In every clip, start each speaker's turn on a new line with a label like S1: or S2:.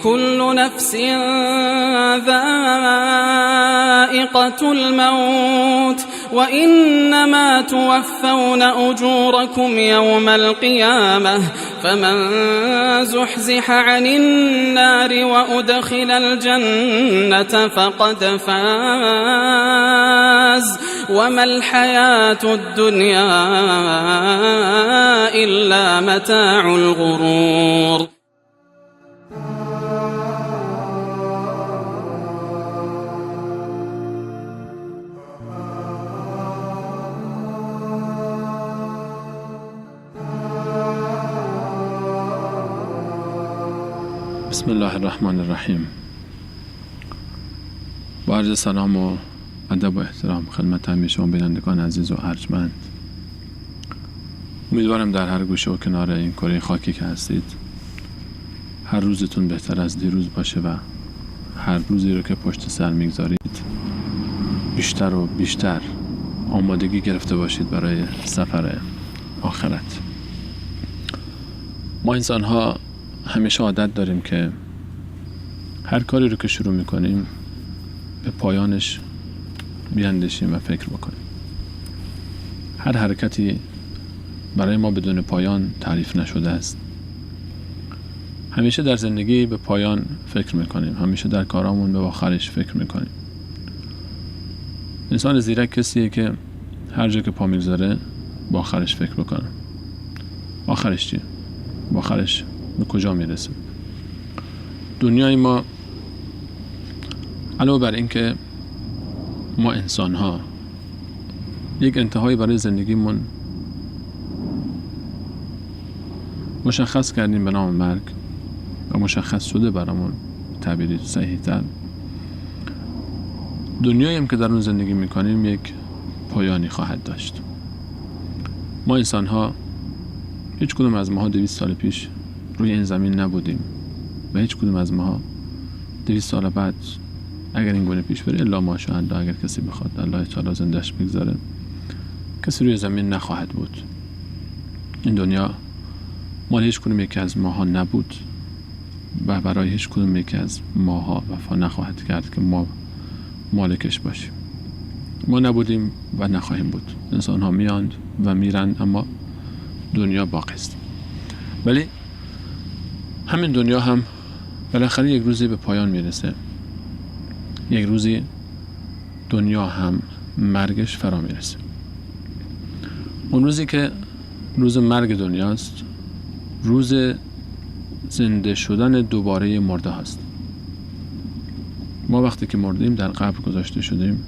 S1: كل نفس ذائقة الموت وإنما توفون أجوركم يوم القيامة فمن زحزح عن النار وأدخل الجنة فقد فاز وما الحياة الدنيا إلا متاع الغرور.
S2: بسم الله الرحمن الرحیم. با عرض سلام و ادب و احترام خدمت همه شما بینندگان عزیز و ارجمند. امیدوارم در هر گوشه و کنار این کره خاکی که هستید هر روزتون بهتر از دیروز باشه و هر روزی رو که پشت سر میگذارید بیشتر و بیشتر آمادگی گرفته باشید برای سفر آخرت. ما انسان ها همیشه عادت داریم که هر کاری رو که شروع میکنیم به پایانش بیاندیشیم و فکر بکنیم. هر حرکتی برای ما بدون پایان تعریف نشده است. همیشه در زندگی به پایان فکر میکنیم، همیشه در کارامون به آخرش فکر میکنیم. انسان زیرک کسیه که هر جا که پا میگذاره با آخرش فکر بکنه. آخرش چیه؟ با آخرش به کجا میرسیم؟ دنیای ما علاوه بر اینکه ما انسان ها یک انتهایی برای زندگیمون مشخص کردیم به نام مرگ و مشخص شده برامون، تعبیری صحیح تر، دنیایی هم که در اون زندگی میکنیم یک پایانی خواهد داشت. ما انسان ها هیچ کدوم از ماها 200 سال پیش روی این زمین نبودیم و هیچ کدوم از ماها 200 سال بعد اگر این گونه پیش بره، الا ماشاءالله، اگر کسی بخواد الله تعالی زندهش بگذاره، کسی روی زمین نخواهد بود. این دنیا مال هیچ کدوم یکی از ماها نبود و برای هیچ کدوم یکی از ماها وفا نخواهد کرد که ما مالکش باشیم. ما نبودیم و نخواهیم بود. انسان ها میاند و میرند اما دنیا باقی است. ولی همین دنیا هم بالاخره یک روزی به پایان میرسه. یک روزی دنیا هم مرگش فرا میرسه. اون روزی که روز مرگ دنیاست، روز زنده شدن دوباره مرده هست. ما وقتی که مردیم در قبر گذاشته شدیم.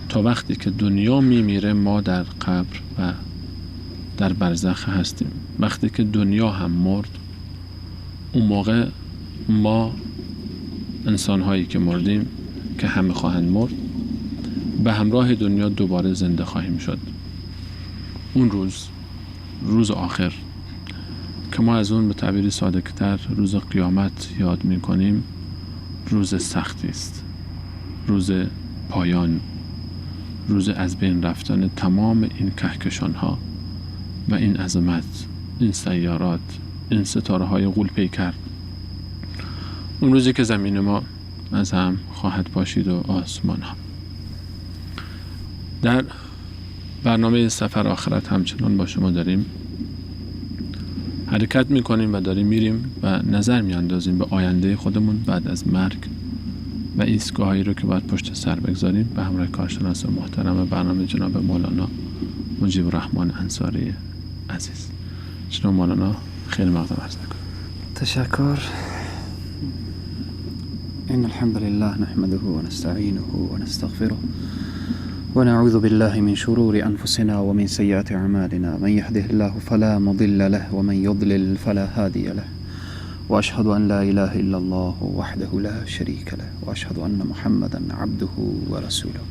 S2: تا وقتی که دنیا میمیره ما در قبر و در برزخ هستیم. وقتی که دنیا هم مرد، اون موقع ما انسان هایی که مردیم، که همه خواهند مرد، به همراه دنیا دوباره زنده خواهیم شد. اون روز، روز آخر که ما از اون به تعبیری ساده تر روز قیامت یاد میکنیم، روز سختی است، روز پایان، روز از بین رفتن تمام این کهکشان ها و این عظمت، این سیارات، این ستاره های غول پیکر. اون روزی که زمین ما از هم خواهد پاشید و آسمان ها. در برنامه سفر آخرت همچنان با شما داریم حرکت میکنیم و داریم میریم و نظر میاندازیم به آینده خودمون بعد از مرگ و ایستگاهایی رو که باید پشت سر بگذاریم به همراه کارشناس محترم برنامه جناب مولانا مجیب الرحمن انصاری عزیز. جناب مولانا خیلی مقدم عرض میکنم.
S3: تشکر. إن الحمد لله نحمده ونستعينه ونستغفره ونعوذ بالله من شرور أنفسنا ومن سيئات أعمالنا، من يهده الله فلا مضل له ومن يضلل فلا هادي له، وأشهد أن لا إله إلا الله وحده لا شريك له، وأشهد أن محمدا عبده ورسوله.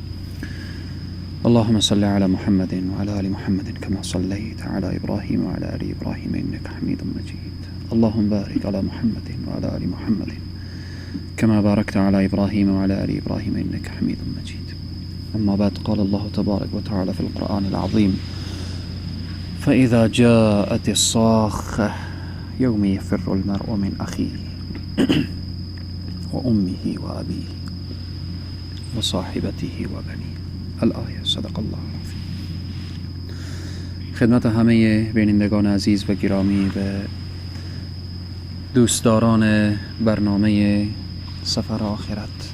S3: اللهم صل على محمد وعلى آل محمد كما صليت على إبراهيم وعلى آل إبراهيم إنك حميد مجيد. اللهم بارك على محمد وعلى آل محمد كما باركت على إبراهيم وعلى آل إبراهيم إنك حميد مجيد. أما بعد، قال الله تبارك وتعالى في القرآن العظيم: فإذا جاءت الصاخة يوم يفر المرء من أخيه وأمه وأبيه وصاحبته وبنيه. الآیه. صدق الله العظیم. خدمت همه بینندگان عزیز و گرامی و دوستداران برنامه سفر آخرت،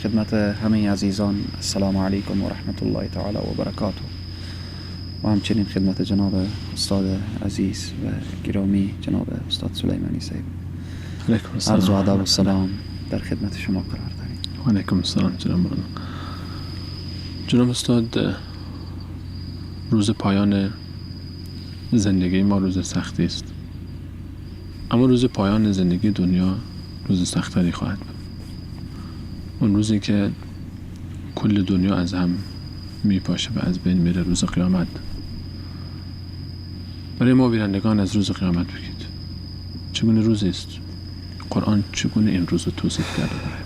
S3: خدمت همه عزیزان السلام علیکم و رحمت الله تعالی و برکاته، و همچنین خدمت جناب استاد عزیز و گرامی جناب استاد سلیمانی صاحب عرض و ادب و سلام در خدمت شما قرار داریم.
S2: و علیکم السلام جناب مولانا. جناب استاد، روز پایان زندگی ما روز سختی است، اما روز پایان زندگی دنیا روز سختری خواهد بود. اون روزی که کل دنیا از هم میپاشه و از بین میره، روز قیامت. برای ما بینندگان از روز قیامت بگید، چگونه روزی است؟ قرآن چگونه این روز رو توصیف کرده برای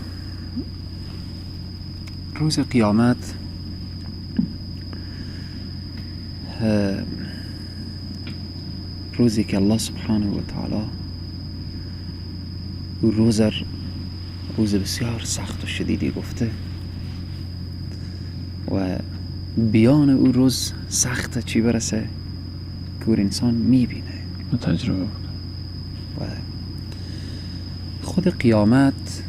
S2: ما؟
S3: روز قیامت روزی که الله سبحانه و تعالی روز بسیار سخت و شدیدی گفته و بیان او روز سخت چی برسه که او انسان میبینه
S2: و تجربه
S3: و خود قیامت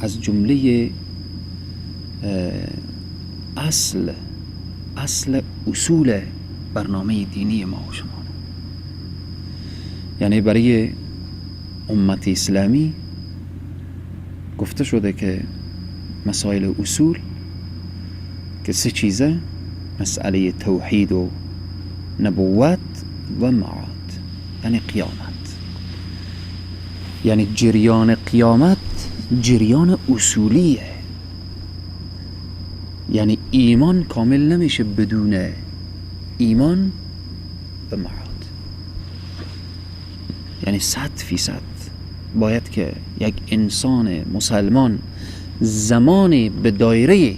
S3: از جمله اصل اصول برنامه دینی ما و شما، یعنی برای امت اسلامی گفته شده که مسائل اصول که سه چیزه: مسئله توحید و نبوت و معاد، یعنی قیامت. یعنی جریان قیامت جریان اصولیه، یعنی ایمان کامل نمیشه بدون ایمان به معاد. یعنی 100% باید که یک انسان مسلمان زمانی به دایره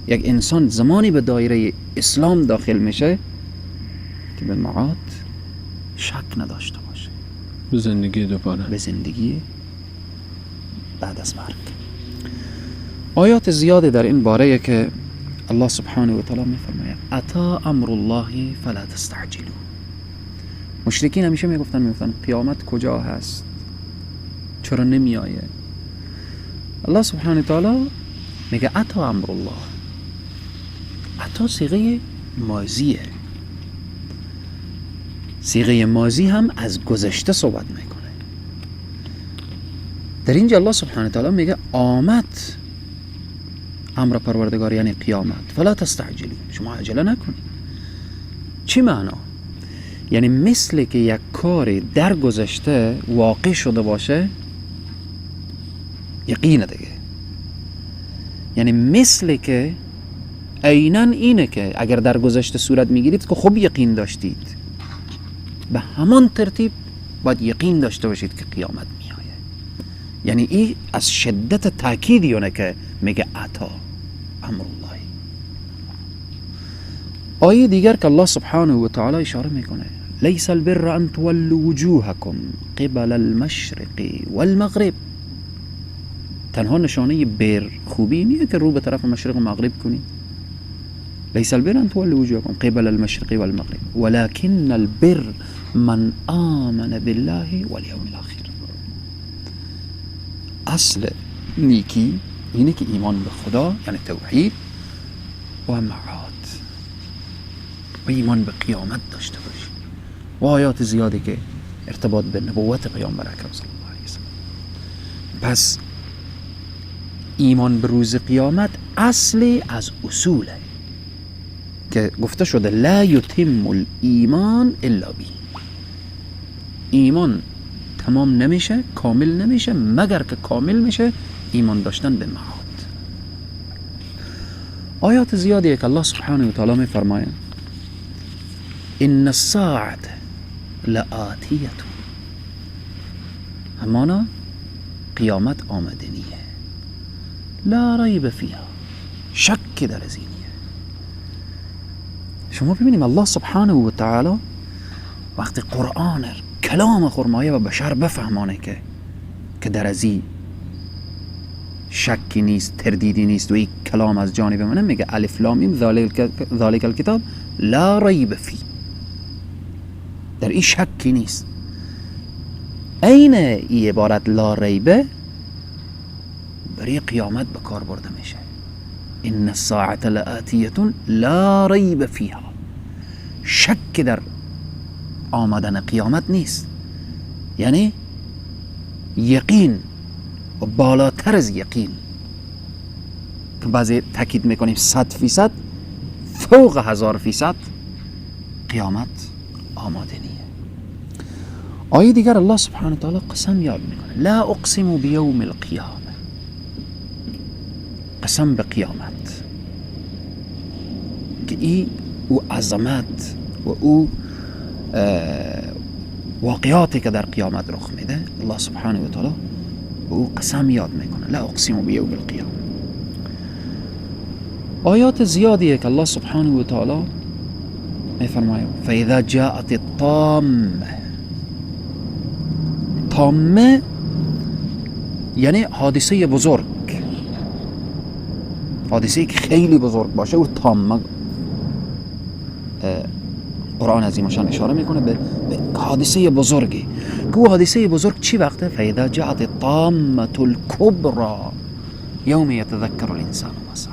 S3: یک انسان زمانی به دایره اسلام داخل میشه که به معاد شک نداشته باشه،
S2: به زندگی دوباره،
S3: به زندگی بعد از مرگ. آیات زیاده در این باره که الله سبحانه و تعالی میفرماید اتا امر الله فلا تستعجلوا. مشرکین همیشه میگفتن قیامت کجا هست، چرا نمیآید؟ الله سبحانه و تعالی میگه اتا امر الله. اتا صیغه ماضیه، صیغه ماضی هم از گذشته صحبت میکنه. در اینجا الله سبحانه و تعالی میگه آمد امر پروردگار، یعنی قیامت، فلا تستعجلوا، شما عجله نکنید. چی معنا؟ یعنی مثل که یک کاری در گذشته واقع شده باشه یقینه دیگه، یعنی مثل که عیناً اینه که اگر در گذشته صورت میگیرید که خب یقین داشتید، به همان ترتیب باید یقین داشته باشید که قیامت میآید. یعنی این از شدت تاکیدی اونه که میگه اتا امر الله. آیه دیگر که الله سبحانه و تعالی اشاره میکنه لیس البر ان تولوا وجوهکم قبل المشرق والمغرب. تنها نشانه بر خوبی نیه که رو به طرف مشرق و مغرب کنی. لیس البر ان تولوا وجوهکم قبل المشرق والمغرب ولكن البر من آمن بالله والیوم الاخر. اصل نیکی اینه که ایمان به خدا، یعنی توحید و معاد، و ایمان به قیامت داشته باشی، و آیات زیادی که ارتباط به نبوت پیامبر اکرم صلی الله علیه وسلم. پس ایمان به روز قیامت اصلی از اصوله که گفته شده لا یتم الایمان الا به. ایمان تمام نمیشه، کامل نمیشه مگر که کامل میشه ایمان داشتن به معاد. آیات زیادیه که الله سبحانه و تعالی میفرماید ان الساعة لآتیه، همانا قیامت آمدنیه، لا ریب فیها، شک در از اینیه. شما ببینیم الله سبحانه و تعالی وقتی قرآن کلام خرمایه و بشر بفهمانه که در از این شکی نیست، تردیدی نیست و این کلام از جانب منه. میگه الف لام میم ذالک الکتاب لا ریب فی، در این شکی نیست. عین این عبارت لا ریبه برای قیامت به کار برده میشه. ان الساعة لآتیة لا ریب فیها، شک در آمدن قیامت نیست، یعنی یقین و بالاتر از یقین که بعضی تاکید میکنیم 100% فوق 1000% قیامت آماده نیه. آیه دیگر الله سبحانه و تعالی قسم یاد میکنه، لا اقسم بیوم القیامه، قسم به قیامت که ای او عظمت و او واقعاتی که در قیامت رخ میده، الله سبحانه و تعالی به او قسم یاد میکنه، لا اقسم بیوم القیامه. آیات زیادیه که الله سبحانه و تعالی میفرماید فاذا جاءت الطامه. طامه یعنی حادثه بزرگ، حادثه که خیلی بزرگ باشه او طامه. قرآن عظیمشان اشاره میکنه به حادثه بزرگی که او حادثه بزرگ چی وقته؟ فاذا جاءت الطامة الكبرى یوم یتذکر الانسان ما سعی،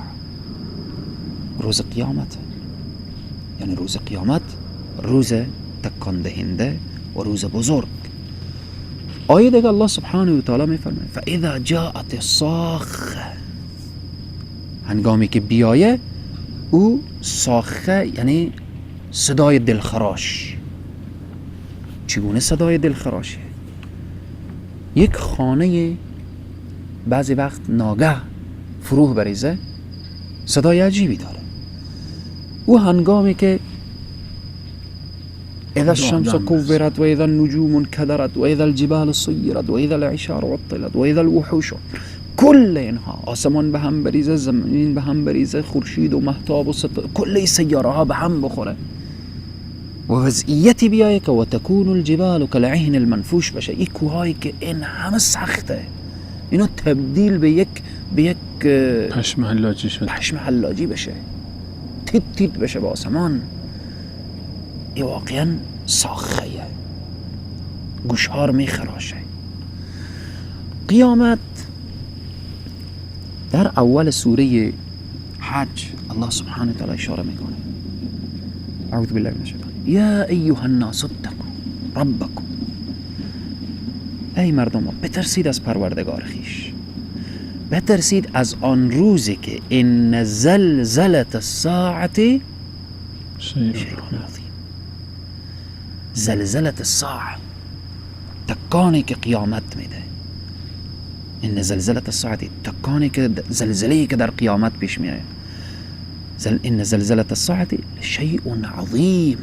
S3: روز قیامت. یعنی روز قیامت روز تکان دهنده و روز بزرگ. آیه دیگه الله سبحانه و تعالی میفرماید فاذا جاءت الصاخه، هنگامی که بیایه او صاخه یعنی صدای دلخراش. چگونه صدای دلخراشه؟ یک خانه بعضی وقت ناگه فروه بریزه صدای عجیبی داره. او هنگامی که اذا الشمس كورت و اذا النجوم انكدرت و اذا الجبال سيرت و اذا العشار عطلت و اذا الوحوش، کل اینها، آسمان به هم بریزه، زمین به هم بریزه، خورشید و مهتاب و کل این سیاره ها به هم بخوره و وضعیتی بیایه که و تکون الجبال کالعهن المنفوش بشه. این کوهایی که این همه سخته اینو تبدیل به یک
S2: پشم حلاجی شد،
S3: پشم حلاجی بشه، تیت تیت بشه به آسمان. این واقعا صاخه، گوشها رو میخراشه. قیامت در اول سوره حج الله سبحانه و تعالی اشاره میکنه، اعوذ بالله من الشیطان، یا ایها الناس اتقوا ربکم، ای مردم بترسید از پروردگار خویش، بترسید از آن روزی که ان زلزلة الساعة شیء عظیم. زلزلة الساعة، تکانی که قیامت میده. ان زلزلة الساعة، تکانی که زلزله‌ای که در قیامت پیش میآید. ان زلزلة الساعة شیء عظیم،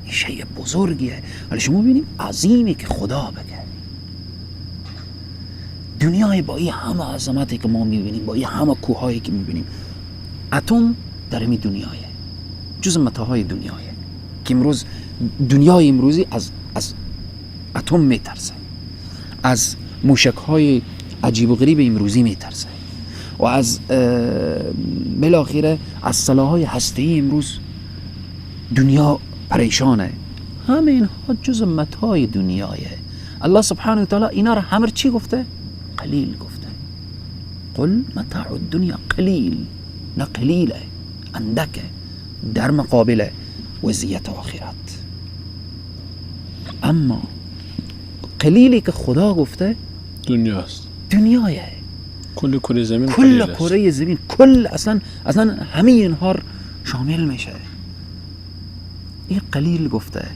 S3: این شیء بزرگیه. ولی شما ببینیم عظیمی که خدا بگه، دنیای با این همه عظمتی که ما میبینیم، با این همه کوهایی که میبینیم، اتم در این دنیایه، جز متاهای دنیایه که امروز دنیای امروزی از اتم میترسه، از موشک های عجیب و غریب امروزی میترسه و از بالاخره از سلاح‌های هسته‌ای امروز دنیا پریشانه. همه اینها جز متاع دنیایه. الله سبحانه و تعالی اینا رو همه چی گفته؟ قلیل گفته. قل متاع الدنیا قلیل، نه قلیله، اندکه در مقابل وضعیت آخرت. اما قلیلی که خدا گفته
S2: دنیاست،
S3: دنیایه،
S2: کل کره زمین،
S3: کل کره زمین، کل اصلا همه اینها شامل میشه. این قلیل گفته،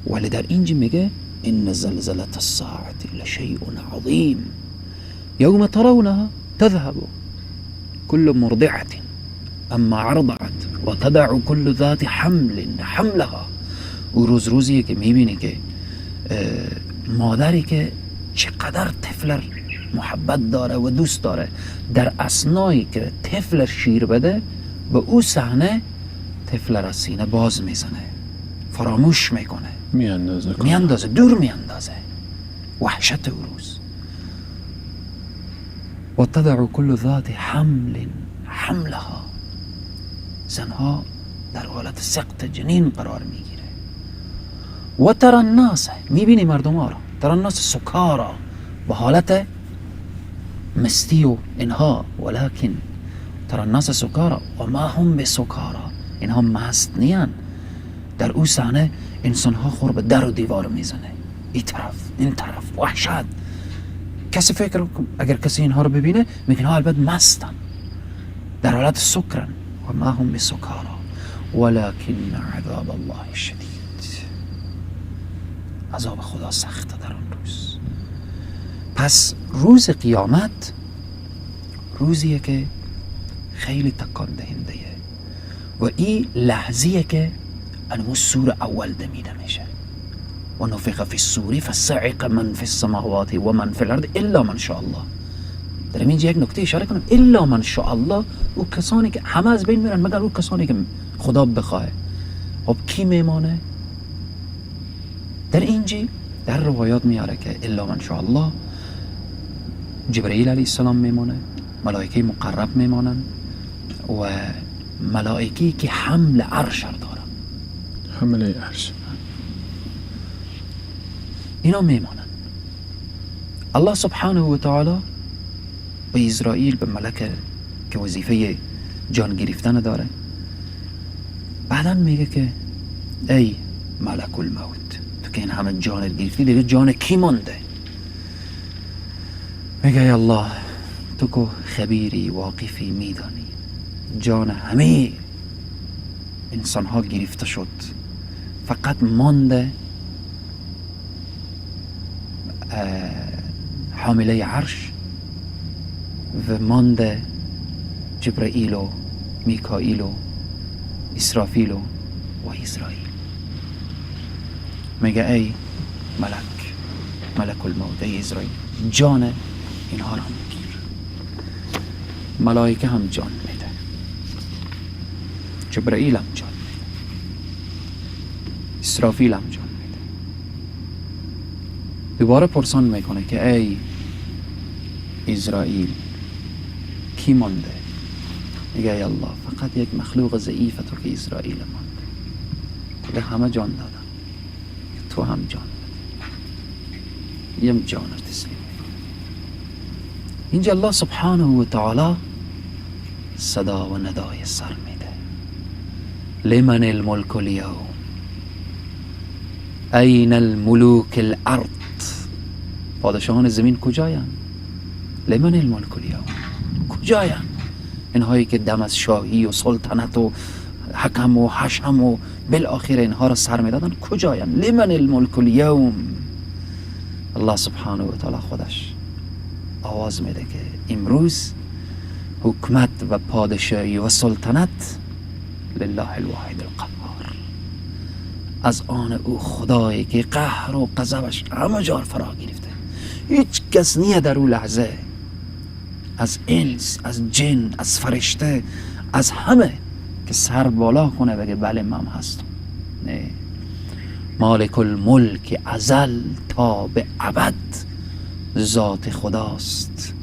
S3: ولی در اینجا میگه ان زلزلة الساعة لشیء عظیم یوم ترونها تذهب كل مرضعة اما ارضعت وتدع كل ذات حمل حملها. و روز روزیه که میبینه که مادری که چقدر طفل محبت داره و دوست داره، در اثنایی که طفل شیر بده، به او صحنه طفل را سینه باز میزنه، فراموش میکنه،
S2: میاندازه،
S3: میاندازه، دور میاندازه وحشت او روز. و تضع کل ذات حمل حملها، زنها در حالت سقط جنین قرار میگیره. و تر الناس، میبینی مردم ها را، تر الناس سکارا، به حالت مستی و اینها، ولکن تر الناس سکارا و ما هم بسکارا، اینها مست نیان. در او صحنه انسان ها خور به در و دیوار میزنه، این طرف این طرف، وحشت. کسی فکر اگر کسی اینها رو ببینه میگه اینها البته مستن، در حالت سکرن. و ما هم بسکارا ولكن عذاب الله شدید، عذاب خدا سخته در آن روز. پس روز قیامت روزیه که خیلی تکان دهنده و این لحظیه که انمو سور اول دمیده میشه. و نفخ فی الصور فصعق من فی السماوات و من فی الارض الا من شاء الله. در اینجا یک نکته اشاره کنم، الا من شاء الله، او کسانی که همه از بین میرن مگر او کسانی که خدا بخواه. خب کی میمانه؟ در اینجا در روایات میاره که الا من شاء الله جبرئیل علیه السلام میمانه، ملائکه مقرب میمانن و ملائکه که حمل عرش دارن،
S2: حمل عرش،
S3: اینا میمانن. الله سبحانه و تعالی به اسرائیل، به ملک که وظیفه جان گرفتن داره، بعدا میگه که ای ملک الموت، تو که این همه جان گرفتی، دیگه جان کی مانده؟ میگه ای الله، تو که خبیری، واقفی، میدانی جان همه انسان ها گرفته شد، فقط مانده حامله عرش و مانده جبرئیل و میکائیل و اسرافیل و اسرائیل. میگه ای ملک، ملک الموت، ای اسرائیل، جان اینها را هم بگیر. ملائکه هم جان میده، جبرئیل هم جان میده، اسرافیل هم جان میده. دوباره پرسان میکنه که ای اسرائیل، کی مانده؟ میگه ای الله، فقط یک مخلوق ضعیف تو که اسرائیل مانده، دیگه همه جان دادن، تو هم جان بده، یم جان رو تسلیم میکنه. اینجا الله سبحانه و تعالی صدا و ندای سر میده، لمن الملک اليوم این الملوک الارض، پادشاهان زمین کجاین؟ لمن الملک اليوم، کجاین؟ اینهایی که دم از شاهی و سلطنت و حکم و حشم و بالاخره اینها را سر میدادن، کجاین؟ لمن الملک اليوم. الله سبحانه و تعالی خودش آواز میده که امروز حکومت و پادشاهی و سلطنت لله الواحد القهار، از آن او خدایی که قهر و غضبش همه جا فرا گرفته، هیچ کس نیه در او لحظه، از انس، از جن، از فرشته، از همه که سر بالا کنه بگه بله من هستم. نه، مالک الملک ازل تا به ابد ذات خداست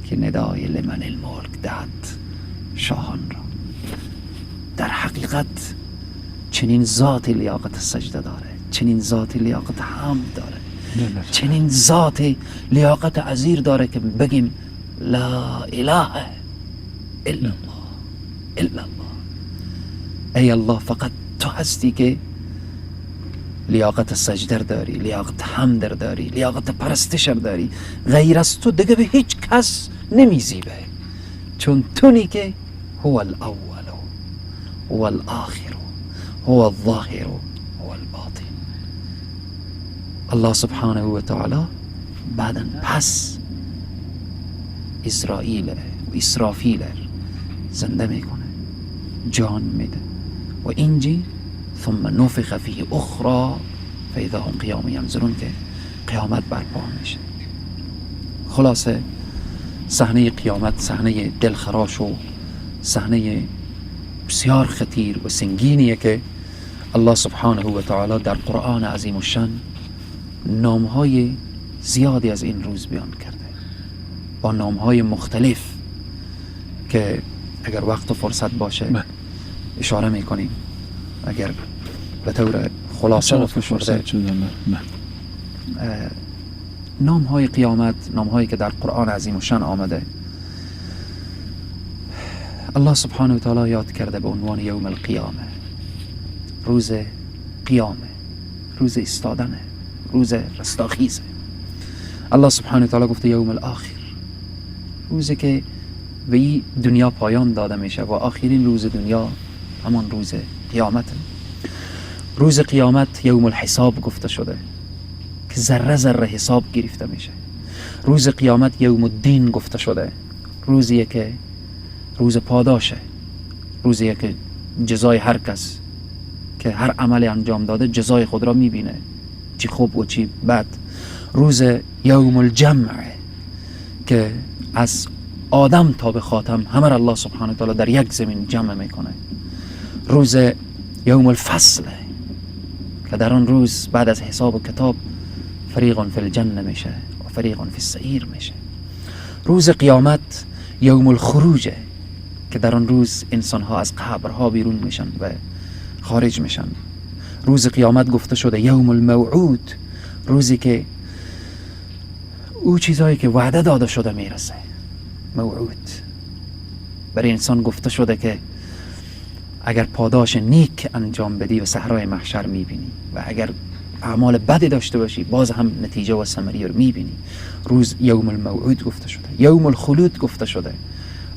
S3: که ندای لمن الملک دهد شاهان را. در حقیقت چنین ذات لیاقت سجده داره، چنین ذات لیاقت حمد داره، چنین ذات لیاقت عزیر داره که بگیم لا اله الا الله، الا الله. ای الله، فقط تو هستی که لیاقت سجده داری، لیاقت حمد داری، لیاقت پرستش داری، غیر از تو دیگه به هیچ کس نمیزیبه، چون تونی که هو الاول هو الاخر هو الظاهر هو الباطن. الله سبحانه و تعالی بعدا پس اسرائیل و اسرافیل زنده میکنه، جان میده و اینجی ثم نفخ فیه اخرى فاذا هم قیام ینظرون، که قیامت برپا میشه. خلاصه صحنه قیامت صحنه دلخراش و صحنه بسیار خطیر و سنگینیه که الله سبحانه و تعالی در قرآن عظیم الشان نامهای زیادی از این روز بیان کرده، با نامهای مختلف که اگر وقت و فرصت باشه اشاره میکنیم. اگر به طور خلاصه و فشرده نامهای قیامت، نامهایی که در قرآن عظیم الشان آمده، الله سبحانه و تعالی یاد کرده به عنوان یوم القیامه، روز قیامه، روز ایستادنه، روز رستاخیزه. الله سبحانه و تعالی گفته یوم الاخر، روزی که به این دنیا پایان داده میشه و آخرین روز دنیا همان روز قیامته. روز قیامت یوم الحساب گفته شده که ذره ذره حساب گرفته میشه. روز قیامت یوم الدین گفته شده، روزیه که روز پاداشه، روزیه که جزای هر کس که هر عملی انجام داده جزای خود را میبینه، چی خوب و چی بد. روز یوم الجمع که از آدم تا به خاتم همه را الله سبحانه و تعالی در یک زمین جمع میکنه. روز یوم الفصل که در آن روز بعد از حساب و کتاب فریق فی الجنه میشه و فریق فی السعیر میشه. روز قیامت یوم الخروج که در آن روز انسان ها از قبرها بیرون میشن و خارج میشن. روز قیامت گفته شده یوم الموعود، روزی که او چیزهایی که وعده داده شده میرسه. موعود برای انسان گفته شده که اگر پاداش نیک انجام بدی و صحرای محشر میبینی و اگر اعمال بدی داشته باشی باز هم نتیجه و ثمره رو میبینی. روز یوم الموعود گفته شده. یوم الخلود گفته شده،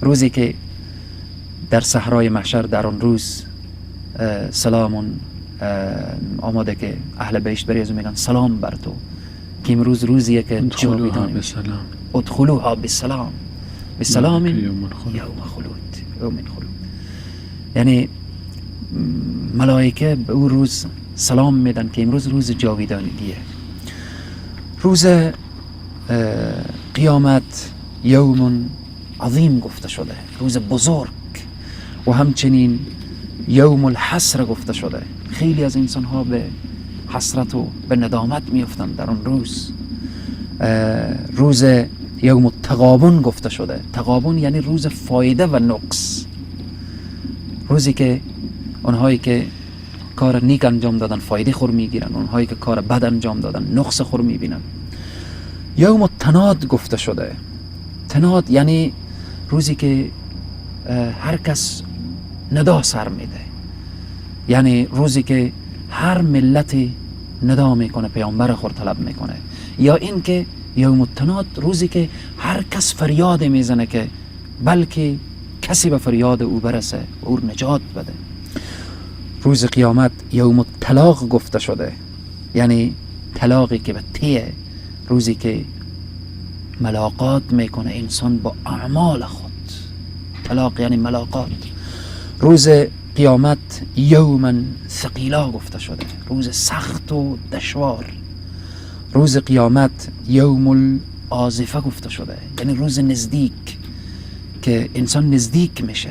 S3: روزی که در صحرای محشر در آن روز سلام آماده که اهل بهشت برای از میگن سلام بر تو، که امروز روزیه که
S2: ادخلوها بسلام،
S3: ادخلوها بسلام، بسلام یوم خلود، یوم خلود. یعنی ملائکه به او روز سلام میدن که امروز روز جاویدانگیه. روز قیامت یوم عظیم گفته شده، روز بزرگ، و همچنین یوم الحسر گفته شده. خیلی از انسان ها به حسرت و به ندامت میفتند در آن روز. روز یوم التغابن گفته شده. تغابن یعنی روز فایده و نقص، روزی که آنهایی که کار نیک انجام دادن فایده خور میگیرن، آنهایی که کار بد انجام دادن نقص خور میبینن. یوم التناد گفته شده. تناد یعنی روزی که هر کس ندا سر میده، یعنی روزی که هر ملتی ندا میکنه، پیامبر خود طلب میکنه. یا اینکه یوم التناد روزی که هر کس فریاد میزنه که بلکه کسی به فریاد او برسه و او نجات بده. روز قیامت یوم الطلاق گفته شده، یعنی طلاقی که به تیه، روزی که ملاقات میکنه انسان با اعمال خود. طلاق یعنی ملاقات. روز قیامت یوما ثقیلا گفته شده، روز سخت و دشوار. روز قیامت یوم الآزفه گفته شده، یعنی روز نزدیک که انسان نزدیک میشه.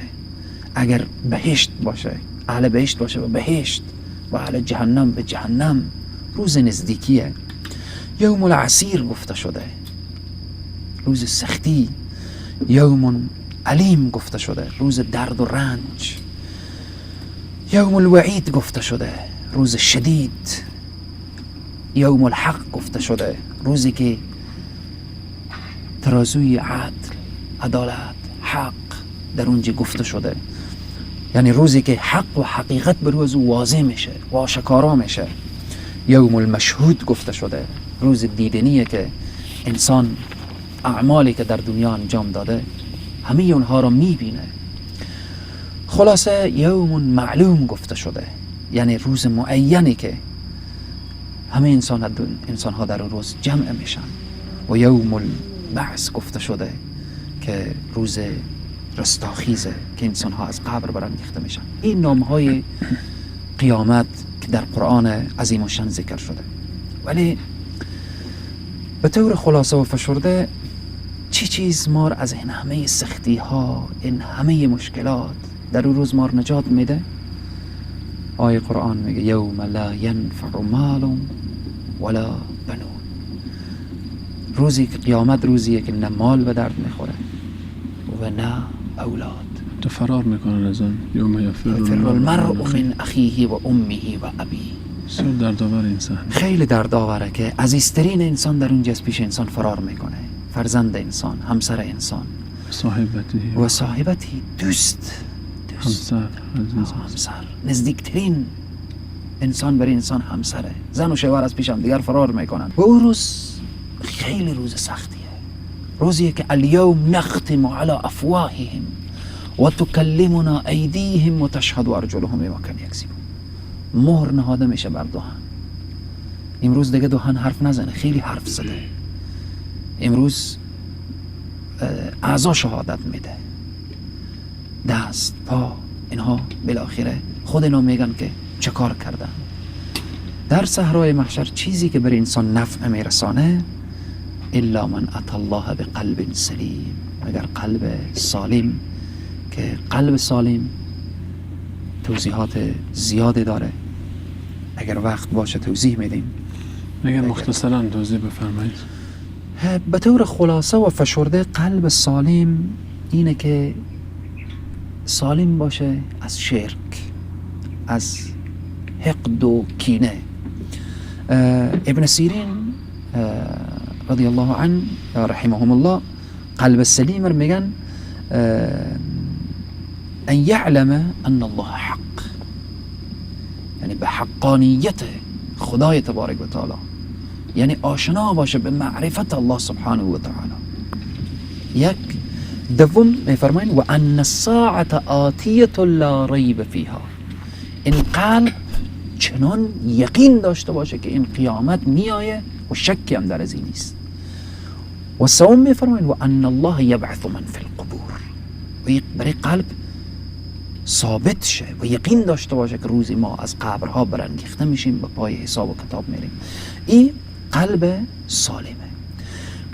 S3: اگر بهشت باشه اهل بهشت باشه و بهشت، و اهل جهنم به جهنم، روز نزدیکیه. یوم العسیر گفته شده، روز سختی. یوم علیم گفته شده، روز درد و رنج. یوم الوعید گفته شده، روز شدید. یوم الحق گفته شده، روزی که ترازوی عدل، عدالت، حق در اونجا گفته شده، یعنی روزی که حق و حقیقت بر روز واضح میشه و آشکارا میشه. یوم المشهود گفته شده، روز دیدنیه که انسان اعمالی که در دنیا انجام داده همه اونها را میبینه. خلاصه یوم معلوم گفته شده، یعنی روز معینی که همه انسان ها در روز جمع میشن. و یوم البعث گفته شده که روز رستاخیزه که انسان ها از قبر برانگیخته میشن. این نام های قیامت که در قرآن عظیم الشان ذکر شده. ولی به طور خلاصه و فشرده چی چیز مار از این همه سختی ها، این همه مشکلات در اون روز مار نجات میده؟ آیه قرآن میگه یوم لا ینفع مال ولا بنون. روزی که قیامت روزیه که نه مال به درد میخوره و نه اولاد.
S2: تو فرار میکنن از آن. یوم یفر
S3: المرء من اخیه و امه و ابیه.
S2: بسیار دردآور این صحنه،
S3: خیلی دردآوره که عزیزترین انسان در اونجا از پیش انسان فرار میکنه. فرزند انسان، همسر انسان،
S2: صاحبتی
S3: و صاحبتی، دوست،
S2: همسر، عزیز،
S3: همسر، نزدیکترین انسان برای انسان همسره. زن و شوهر از پیش هم دیگر فرار میکنن. و اون روز خیلی روز سختیه، روزیه که الیوم نختم علی افواههم و تکلمنا ایدیهم و تشهد ارجلهم بما كانوا یکسبون. مهر نهاده میشه بر دهن. امروز دیگه دهن حرف نزنه، خیلی حرف زده. امروز اعضا شهادت میده، دست، پا، اینها بالاخره خود اینا میگن که چه کار کردن. در صحرای محشر چیزی که بر انسان نفع میرسانه الا من اتى الله بقلب سلیم، مگر قلب سالم، که قلب سالم توضیحات زیادی داره، اگر وقت باشه توضیح میدیم.
S2: اگر مختصرا توضیح بفرمایید.
S3: به طور خلاصه و فشرده قلب سالم اینه که سالم باشه از شرک، از حقد و کینه. ابن سیرین رضی الله عنه رحمهم الله قلب سلیم رو میگن ان یعلم ان الله حق، یعنی به حقانیت خدای تبارک و تعالی، یعنی آشنا باشه به معرفت الله سبحانه و تعالی. یک. دوم میفرمایند و ان الساعة آتیة لا ریب فیها. این قلب چنان یقین داشته باشه که این قیامت میآیه و شکی هم در از این نیست. و سوم میفرمایند و ان الله یبعث من فی القبور. و برای قلب ثابت شه و یقین داشته باشه که روزی ما از قبرها برانگیخته میشیم، به پای حساب و کتاب میریم. این قلب سالمه.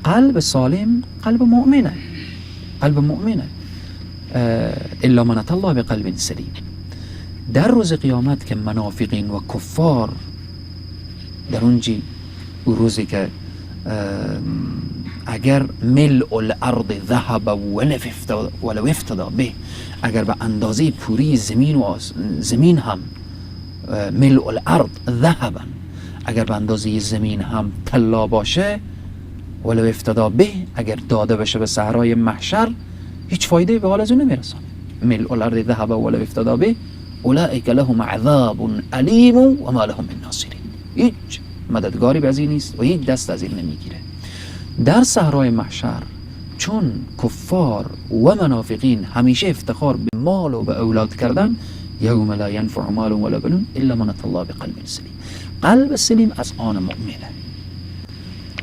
S3: قلب سالم قلب مؤمنه، قلب مؤمنه. الا من اتى الله بقلب سلیم. در روز قیامت که منافقین و کفار در اونجی، او روزی که اگر ملء الارض ذهب ولو افتدا به، اگر به اندازه پوری زمین و زمین هم ملء الارض ذهبا، اگر به اندازه زمین هم طلا باشه، ولو افتدا به، اگر داده بشه به صحرای محشر، هیچ فایده به حال از اون نمیرسانه. ملء الارض ذهب ولو افتدا به اولئک لهم عذاب الیم و ما لهم من ناصرین. هیچ مددگاری به از این نیست و هیچ دست از این نمیگیره. در صحرای محشر چون کفار و منافقین همیشه افتخار به مال و به اولاد کردن، یوم لا ینفع مال ولا بنون الا من اتى الله بقلب سلیم. قلب سلیم از آن مؤمنه.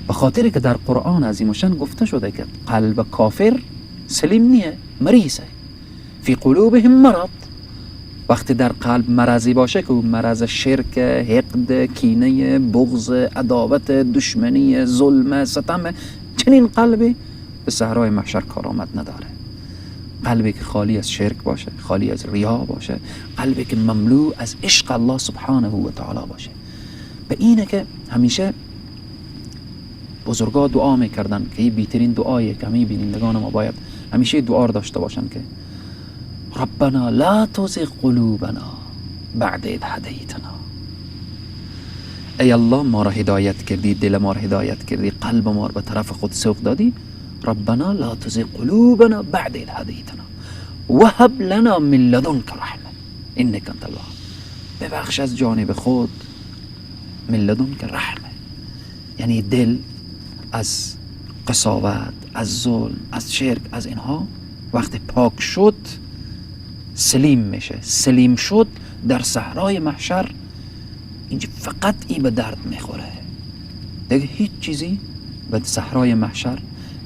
S3: به خاطر که در قرآن عظیم الشان گفته شده که قلب کافر سلیم نیه، مریضه. فی قلوبهم مرض. وقتی در قلب مرضی باشه که مرض شرک، حقد، کینه، بغض، عداوت، دشمنی، ظلم، ستم، چنین قلبی به صحرای محشر کارآمد نداره. قلبی که خالی از شرک باشه، خالی از ریا باشه، قلبی که مملو از عشق الله سبحانه و تعالی باشه. به اینه که همیشه بزرگا دعا میکردن که این بیترین دعایه که همه بینندگان ما باید همیشه دعا رو داشته باشن که ربنا لا تزغ قلوبنا بعد اذ هدیتنا. ای الله ما را هدایت کردی، دل ما را هدایت کردی، قلب ما را به طرف خود سوق دادی. ربنا لا تزغ قلوبنا بعد اذ هدیتنا وهب لنا من لدنک رحمه انک انت الوهاب. ببخش از جانب خود، من لدنک رحمه، یعنی دل از قساوت، از ظلم، از شرک، از اینها وقتی پاک شد سلیم میشه. سلیم شد در صحرای محشر اینجا فقط ای به درد میخوره دیگه، هیچ چیزی به صحرای محشر،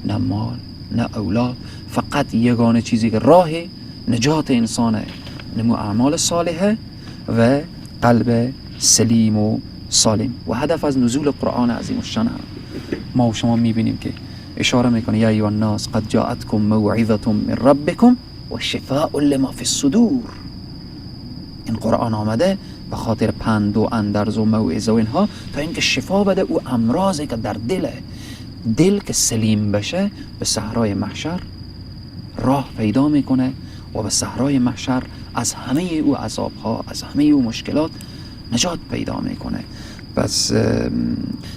S3: نه مال نه اولاد، فقط یگانه چیزی که راه نجات انسانه نمو اعمال صالحه و قلب سلیم و سالم. و هدف از نزول قرآن عظیم الشان ما و شما میبینیم که اشاره میکنه یا ایها الناس قد جاءتکم موعظه من ربکم و شفاء لما فی الصدور. این قرآن آمده به خاطر پند و اندرز و موعظه و اینها، تا اینکه شفا بده او امراضی که در دله. دل که سلیم بشه به صحرای محشر راه پیدا میکنه و به صحرای محشر از همه او عذابها، از همه او مشکلات نجات پیدا میکنه. پس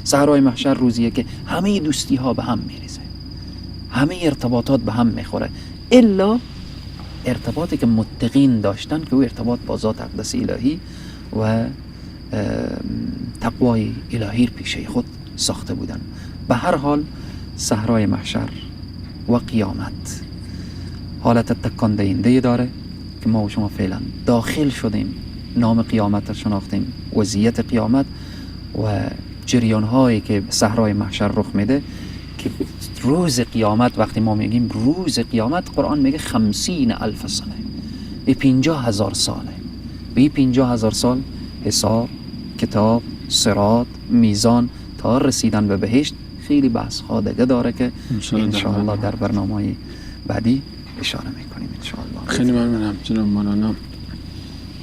S3: صحرای محشر روزیه که همه دوستی ها به هم میریزه، همه ارتباطات به هم میخوره، الا ارتباطی که متقین داشتن که او ارتباط با ذات اقدس الهی و تقوای الهی پیشه خود ساخته بودن. به هر حال صحرای محشر و قیامت حالت تکان دهنده داره که ما و شما فعلا داخل شدیم، نام قیامت رو شناختیم، وضعیت قیامت و جریان هایی که صحرای محشر رخ میده که روز قیامت، وقتی ما میگیم روز قیامت، قرآن میگه 50,000 سنه، 50,000 ساله. به 50,000 سال حساب کتاب، صراط، میزان تا رسیدن به بهشت خیلی بحث ها دیگه داره که انشاءالله در برنامه بعدی اشاره میکنیم انشاءالله.
S2: خیلی ممنونم جناب مولانا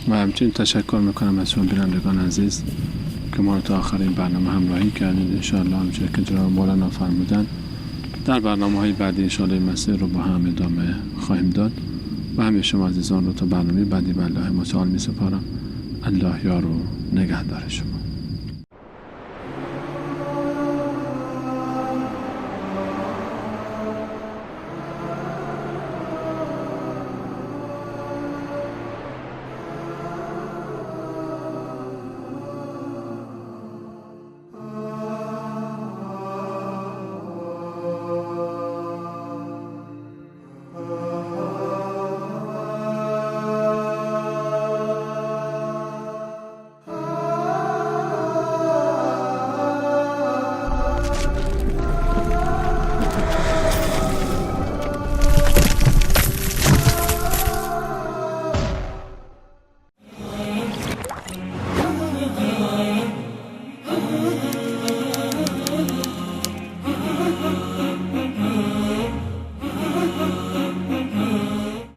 S2: و همچنین تشکر میکنم از شما بینندگان عزیز که ما رو تا آخر این برنامه همراهی کردید. انشاءالله همچنین که جناب مولانا فرمودن در برنامه های بعدی انشاءالله این مسیر رو با هم ادامه خواهیم داد و همه شما عزیزان رو تا برنامه بعدی به الله متعال می سپارم. الله یار و نگهدار شما.